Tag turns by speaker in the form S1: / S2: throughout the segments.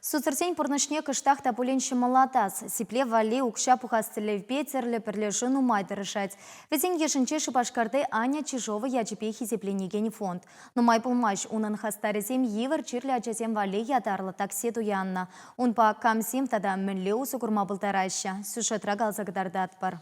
S1: Сусӑрсен пурнӑҫне кӑштах та пулин ҫӑмӑллатас, сиплев валли укҫа пухас тӗллевпе тӗрлӗ пӗрлешӳ нумай тӑрӑшать. Вӗсен йышӗнче Шупашкарти Аня Чижова ячӗпе хисепленекен фонд. Нумай пулмасть унӑн хастарӗсем йывӑр чирлӗ ачасем валли ятарлӑ такси туяннӑ. Унпа камсем тата мӗнле усӑ курма пултараҫҫӗ, сюжетра каласа кӑтартатпӑр.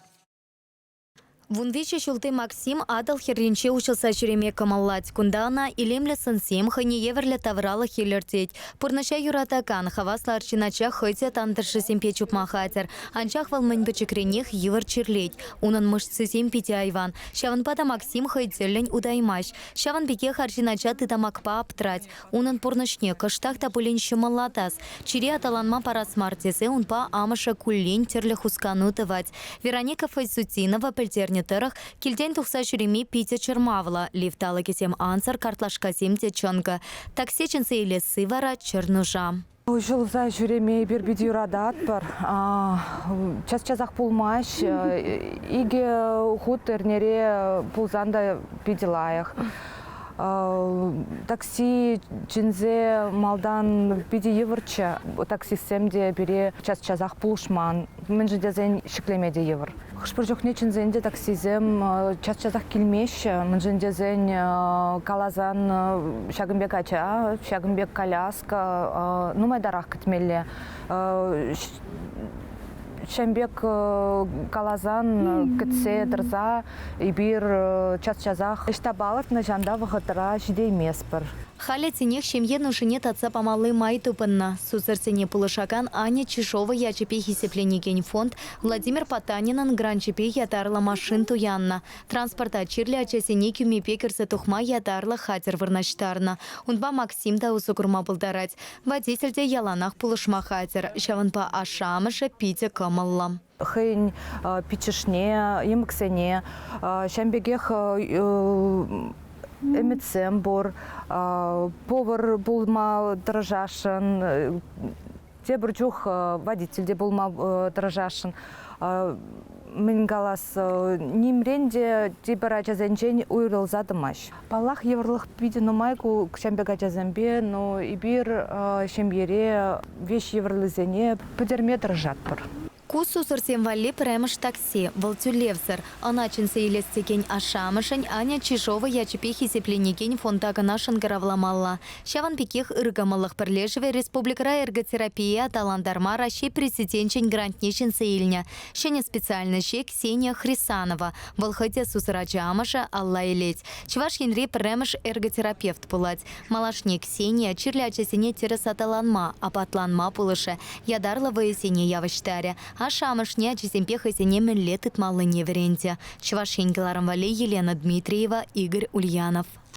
S1: 13 ҫулти Максим Атӑл хӗрринче уҫӑлса ҫӳреме кӑмӑллать. Кунта ӑна илемлӗ сӑнсем, хӑйне евӗрлӗ тавралӑх илӗртет. Пурнӑҫа юратакан, хаваслӑ арҫын ача хӑй те тантӑшӗсемпе чупма хатӗр. Анчах вӑл мӗн пӗчӗкренех йывӑр чирлет. Унӑн мышцисем питӗ айван. Ҫавӑнпа та Максим хӑй тӗллӗн утаймасть. Ҫавӑн пекех арҫын ача тытамакпа аптрать. Унӑн пурнӑҫне кӑштах та пулин ҫӑмӑллатас, чире аталанма парас мар тесе унпа амӑшӗ куллен тӗрлӗ хускану тӑвать. Вероника Файзутдинова пӗлтернӗ тӑрӑх, килтен тухса ҫӳреме питӗ чӑрмавлӑ, лифт алӑкӗсем ансӑр, картлашкасем те чӑнкӑ. Такси чӗнсе илесси вара чӗр нуша.
S2: Уҫӑлса ҫӳреме эпир питӗ юрататпӑр. Час-часах пулмасть. Икӗ хут эрнере пулсан та питӗ лайӑх. Такси чӗнсе малтан питӗ йывӑрччӗ. Таксистсем те пире час-часах пулӑшман. Мӗншӗн тесен ҫӗклеме те йывӑр. Хӑш-пӗр чухне чӗнсен те таксисем час-часах килмеҫҫӗ, мӗншӗн тесен каласан ҫакӑн пек ача, ҫакӑн пек коляска нумайтарах кӗтмелле. Ҫавӑн пек каласан кӗтсе тӑрса эпир час-часах ӑҫта палӑртнӑ ҫанта вӑхӑтра ҫитейместпӗр.
S1: Халӗ тинех ҫемье нушине татса памалли май тупӑннӑ. Сусӑрсене пулӑшакан Аня Чижова ячӗпе хисепленекен фонд Владимир Потанинӑн гранчӗпе ятарлӑ машин туяннӑ. Транспорта чирлӗ ачасене кӳмепе кӗрсе тухма ятарлӑ хатӗр вырнаҫтарнӑ. Унпа Максим та усӑ курма пултарать. Водитель те яланах пулӑшма хатӗр. Ҫавӑнпа ашшӗ-амӑшӗ питӗ кӑмӑллӑ.
S2: Хӑйӗн пиччӗшне, йӑмӑксене, ҫавӑн пекех ӗмӗтсем пур, повар пулма тӑрӑшасшӑн, тепӗр чух водитель те пулма тӑрӑшасшӑн. Мӗн калас, нимрен те тепӗр ачасенчен уйрӑлса тӑмасть. Паллах, йывӑрлӑх питӗ нумай ку ҫавӑн пек ачасемпе, но эпир ҫемьере веҫ йывӑрлисене пӗтерме тӑрӑшатпӑр.
S1: Ку сусӑрсем валли пӗрремӗш такси. Вӑл тӳлевсӗр. Ӑна чӗнсе илес текен ашшӗ-амӑшӗн Аня Чижова ячӗпе хисепленекен фонда кӑна шӑнкӑравламалла. Ҫавӑн пекех ыркӑмӑллӑх пӗрлешӗвӗ республикӑра эрготерапие аталантарма Раҫҫей Президенчӗн грантне ҫӗнсе илнӗ. Ҫӗнӗ специальноҫе Ксения Хрисанова, вӑл хӑй те сусӑр ача амӑшӗ, алла илет. Чӑваш Енри пӗрремӗш эрготерапевт пулать. Малашне Ксения чирлӗ ачасене тӗрӗс аталанма, апатланма пулӑшӗ, ятарлӑ вӑйӑсене явӑҫтарӗ. Ашшӗ-амӑшне ачисемпе хӑйсене мӗнле тытмаллине вӗрентӗ. Чӑваш Ен кӑларӑм валли Елена Дмитриева, Игорь Ульянов.